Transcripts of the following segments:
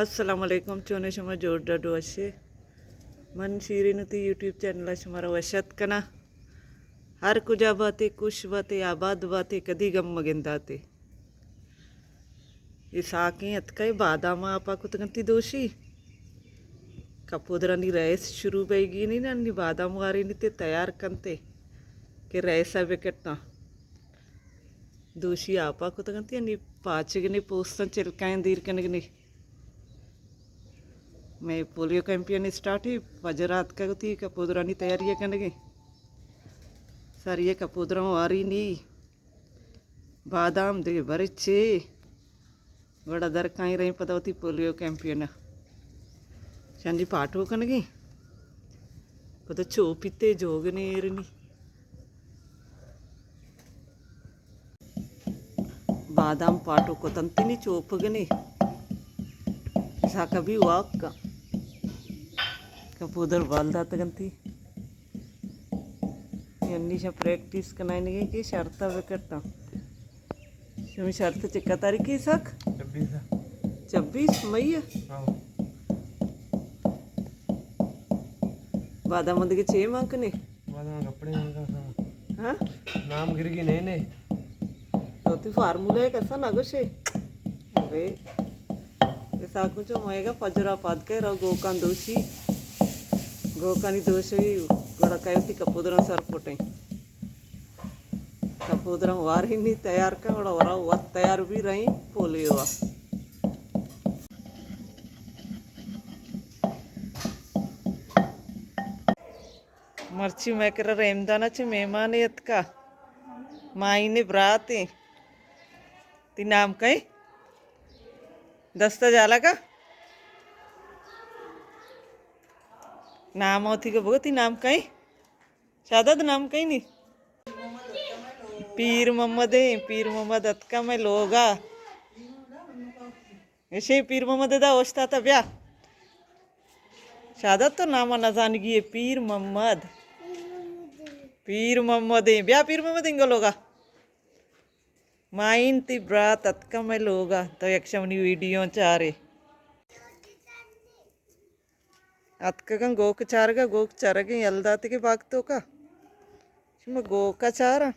السلام علیکم، چونے شما؟ جوڑ ڈڈ وشے؟ من شیرین وتی یوٹیوب چینل ءَ شمارا وش اتک کناں۔ ہر کجا باتے، خوش باتے، آباد باتے، کدی گم مگنداتے۔ اے ساکیں اتکئے بادام آپا کتگنتی دوشی۔ کپودرانی ریس شروع بیگی نی، نی بادام وارینی تے تیار کنتے کہ ریسا بکٹاں۔ دوشی آپا کتگنتی، نی پاچگنی پوستاں چلکائیں دیر کنگنی۔ مئے پولیو کیمپین اسٹارٹ ہی، پجرا اتکگ وتی کپودرانی تیاری کنگی۔ ساری کپودراں وارینی۔ بادام دگہ برچے، گڑا درکائیں رئیں پدا وتی پولیو کیمپینا۔ چندی پاٹو کنگی، پدا چوپیتے جوگنے ایرنی۔ بادام پاٹو کتنتی نی چوپگنی۔ ساکا بھی واک کا۔ کپودر بال داتگنتی۔ انیشاں پریکٹس کنائینگیں کہ شرط ءَ بکٹاں۔ شمی شرط چکا تاریخی سک؟ چھبیس۔ چھبیس مئی ءَ؟ ہاں۔ بادام من دگہ چے مان کنے؟ بادام کپڑے مان کن سا۔ ہاں؟ نام گرگی نہیں نے۔ تو تی فارمولا ہے کسا نہ گوشے۔ ارے۔ اے ساکو چو مئیگا پجرا پاد کئے رو گوکان دوشی۔ گوکانی دوشی گڑا کئے وتی کپودراں سر پٹیں۔ کپودراں وارینی تیار کن گڑا ورا وت تیار بھی رئیں پولیو آ۔ مرچی مئے کرا رحمدانا چہ مہمانے اتکا۔ مائینے براتے۔ تی نام کئے؟ دستا جالگا؟ نام ہوتی کو بگو، تی نام کئے؟ شادد نام کئے نی؟ پیر محمد ایں، پیر محمد اتکا مئے لوگا۔ اشی پیر محمد ادا اوشتاتا بیا۔ شادت تو نام نزانگی ہے، پیر محمد۔ پیر محمد ایں۔ بیا پیر محمد انگا لوگا۔ مائین تی برات اتکا مئے لوگا۔ تو یک شمنی ویڈیو چارے۔ اتکگاں گوک چارگا، گوک چرگیں یل داتگیں باگ توکا۔ شما گوکا چاراں۔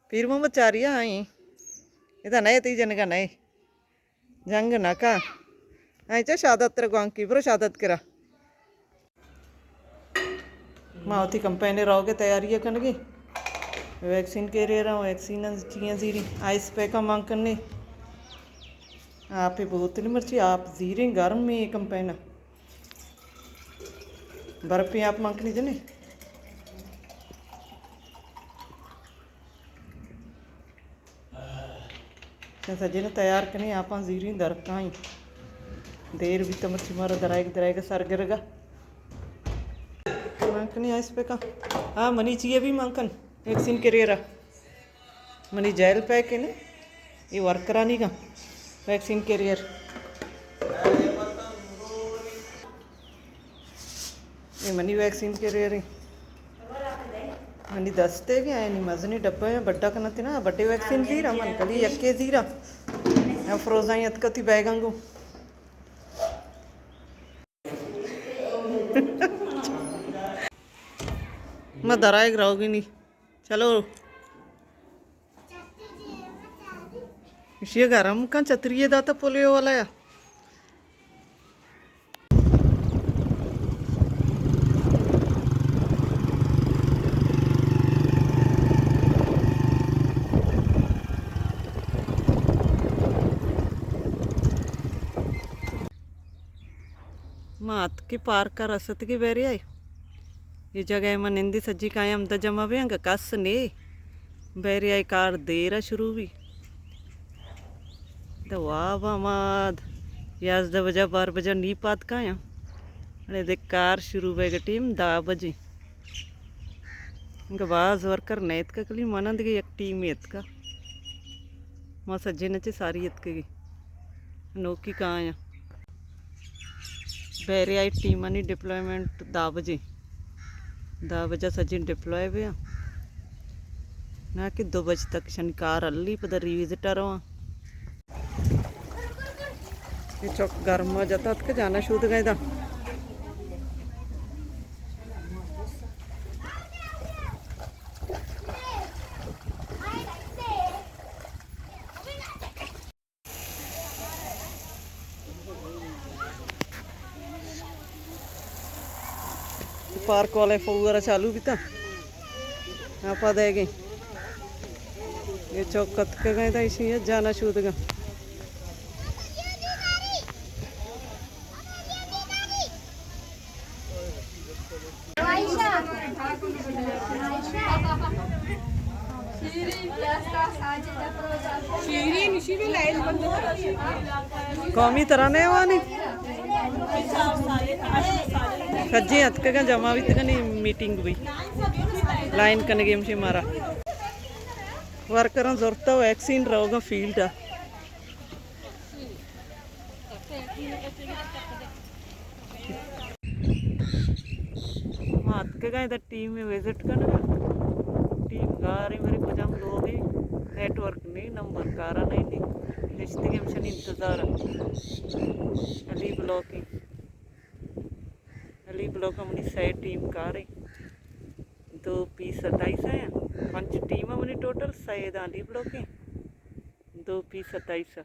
پیر محمد چاریا آئیں۔ ادا نئے تئی جنگا نئے۔ جنگ نہ کن۔ آئی چا شادت تر گوانکی، برو شادت کرا۔ ما وتی کمپینے روگے تیاری کنگے۔ ویکسین کیریئر، ویکسین چیئے زیری، آئس پیکا مان کنے۔ آپ بوتل مرچی آپ زیریں گرم میں کمپینا۔ برفیں آپ مان کنی جنے۔ چہ سجین تیار کنی، آپاں زیریں درکائیں۔ دیر بیت مرچی مارا درائگ درائگ سر گرگا۔ مان کنی آئس پیکا۔ ہاں، منی چیئے بھی مان کن۔ Vaccine carrier. منی جیل پیک ہے نا۔ یہ ورکرانی کا۔ Vaccine carrier. اے منی ویکسین کیریئر ایں۔ منی دستے کہ آئینی مزنی ڈبہ ہیں، بڈا کنت نا، بڈے ویکسین زیرا، من کلی یکے زیرا۔ یا فروزاں اتکتی بیگاں گو۔ ما درائگ روگی نی۔ چلو۔ اشی گرم کن، چتری داتا پولیو والا یا۔ ما اتکیں پارک ءَ رستگیں بحریائے۔ اے جگہ ءَ ما نندیں سجی کائیں ہمدا جمع بیں، انگہ کس نے۔ بحریائے کار دیر ءَ شروع بی۔ تو واب ہماد یازدہ بجہ، بارہ بجہ نی پاد کایاں۔ اڑے دے کار شروع بیگ ٹیم دہ بجے۔ انگہ باز ورکر نیتکا، کلی من دگہ یک ٹیمے اتکا۔ ما سجین چہ ساری اتکگی۔ نوکی کایاں۔ بحریائی ٹیمانی ڈپلائمنٹ دہ بجے۔ دہ بجہ سجین ڈپلائے بیاں۔ نہ کہ دو بج تک شنی کار ہلی، پدا ریویزٹ ءَ رواں۔ اے چک گرم ءَ جت اتک جان ءَ شودگ ءَ ادا۔ پارک والے فوارہ چالو بیتا۔ آپ ءَ دئیگیں۔ اے چک اتکگ ءَ ادا، ایشی ءَ جان ءَ شودگ ءَ۔ قومی ترا نہ وانی؟ سجیں اتکگاں جمع بیتگاں، نی میٹنگ بی۔ لائن کنگی ہمشی مارا۔ ورکراں زرتا ویکسین روگاں فیلڈ ءَ۔ ما اتکگاں ادا ٹیم ءِ وزٹ کنگ ءَ۔ ٹیم گار ایں، باریں کجام لوگ ایں، نیٹ ورک نی، نمبر کارا نی، نی نشتگیں ہمشانی انتظار ءَ۔ علی بلاک ایں۔ علی بلاک ءَ منی سئے ٹیم کار ایں۔ دو پی ستائیس ایں۔ پنچ ٹیم ایں منی ٹوٹل، سئے ادا علی بلاک ایں۔ دو پی ستائیس۔